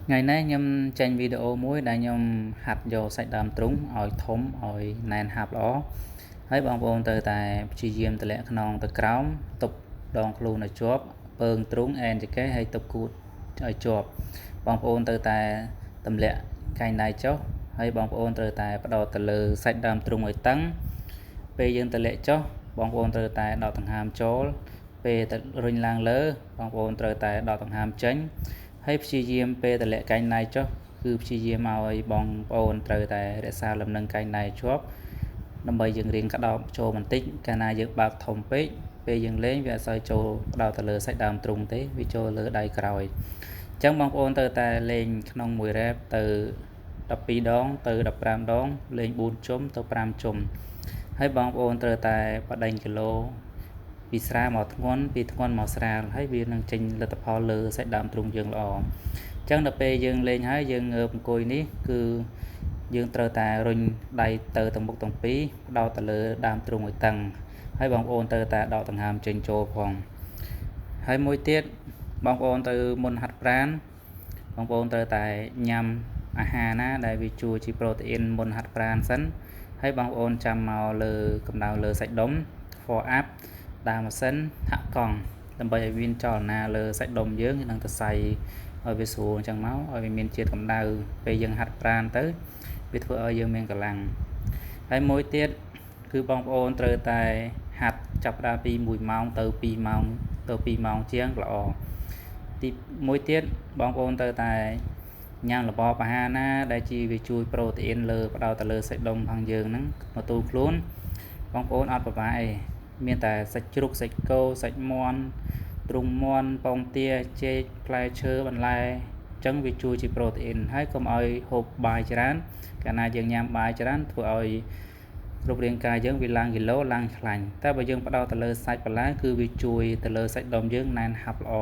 ថ្ងៃនេះខ្ញុំចេញវីដេអូមួយដែលខ្ញុំហាត់យកសាច់ដើមទ្រូងឲ្យធំឲ្យណែនហាប់ល្អហើយបងប្អូនត្រូវតែព្យាយាមទម្លាក់ខ្នងទៅក្រោមទប់ដងខ្លួនឲ្យជាប់ពើងទ្រូងអែនចង្កេះហើយទប់គូតឲ្យជាប់បងប្អូនត្រូវតែទម្លាក់កែងដៃចុះហើយបងប្អូនត្រូវតែផ្ដោតទៅលើសាច់ដើមទ្រូងឲ្យតឹងពេលយើងទម្លាក់ចុះបងប្អូនត្រូវតែដកដង្ហើមចូលពេលទៅរុញឡើងលើបងប្អូនត្រូវតែដកដង្ហើមចេញហើយព្យាយាមពេលទម្លាក់កែងដៃចុះគឺព្យាយាមឲ្យបងប្អូនត្រូវតែរក្សាលំនឹងកែងដៃជាប់ដើម្បីយើងរៀងក្តោបចូលបន្តិចកាលណាយើងបើកធំពេកពេលយើងលេងវាអត់សូវចូលក្តោបទៅលើសាច់ដើមទ្រូងទេវាចូលលើដៃក្រោយអញ្ចឹងបងប្អូនត្រូវតែលេងក្នុងមួយរ៉េបទៅ12ដងទៅ15ដងលេង4ជុំទៅ5ជុំហើយបងប្អូនត្រូវតែបដិញគីឡូពីស្រាលមកធ្ងន់ពីធ្ងន់មកស្រាលហើយវានឹងចេញលទ្ធផលលើសាច់ដើមទ្រូងយើងល្អអញ្ចឹងដល់ពេលយើងលេងហើយយើងងើបអង្គុយនេះគឺយើងត្រូវតែរុញដៃទៅទាំងមុខទាំងពីរផ្ដោតទៅលើដើមទ្រូងឲ្យតឹងហើយបងប្អូនត្រូវតែដកដង្ហើមចេញចូលផងហើយមួយទៀតបងប្អូនទៅមុនហាត់ប្រាណបងប្អូនត្រូវតែញ៉ាំអាហារណាដែលវាជួយជាប្រូតេអ៊ីនមុនហាត់ប្រាណសិនហើយបងប្អូនចាំមកលើកម្ដៅលើសាច់ដុំ for up ដើមម៉ាស៊ីនហាក់កង់ដើម្បីឲ្យមានចលនាលើសាច់ដុំយើងនឹងសរសៃឲ្យវាស្រួលអញ្ចឹងមកឲ្យវាមានជាតិកម្ដៅពេលយើងហាត់ប្រាណទៅវាធ្វើឲ្យយើងមានកម្លាំងហើយមួយទៀតគឺបងប្អូនត្រូវតែហាត់ចាប់ផ្ដើមពី1ម៉ោងទៅ2ម៉ោងទៅ2ម៉ោងជាងល្អទីមួយទៀតបងប្អូនត្រូវតែញ៉ាំរបបអាហារណាដែលជាវាជួយប្រូតេអ៊ីនលើផ្ដោតទៅលើសាច់ដុំផងយើងហ្នឹងមកទូខ្លួនបងប្អូនអត់ប្របាអីមានតែសាច់ជ្រូកសាច់គោសាច់មាន់ទ្រូងមាន់ពងទាចេកផ្លែឈើបន្លែអញ្ចឹងវាជួយជាប្រូតេអ៊ីនហើយកុំឲ្យហូបបាយច្រើនកាលណាយើងញ៉ាំបាយច្រើនធ្វើឲ្យរូបរាងកាយយើងវាឡើងគីឡូឡើងខ្លាញ់តែបើយើងផ្ដោតទៅលើសាច់បន្លែគឺវាជួយទៅលើសាច់ដុំយើងណែនហាប់ល្អ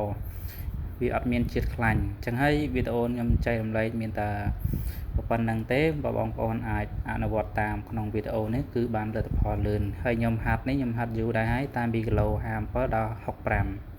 វាអត់មានជាតិខ្លាញ់អញ្ចឹងហើយវីដេអូខ្ញុំចែករំលែកមានតែប៉ុណ្្នឹងទេបើបងប្អូនអាចអនុវត្តតាមក្នុងវីដេអូនេះគឺបានលទ្ធផលលឿនហើយខ្ញុំហាត់នេះខ្ញុំហាត់យូរដែរហើយតាមពីគីឡូ57ដល់65។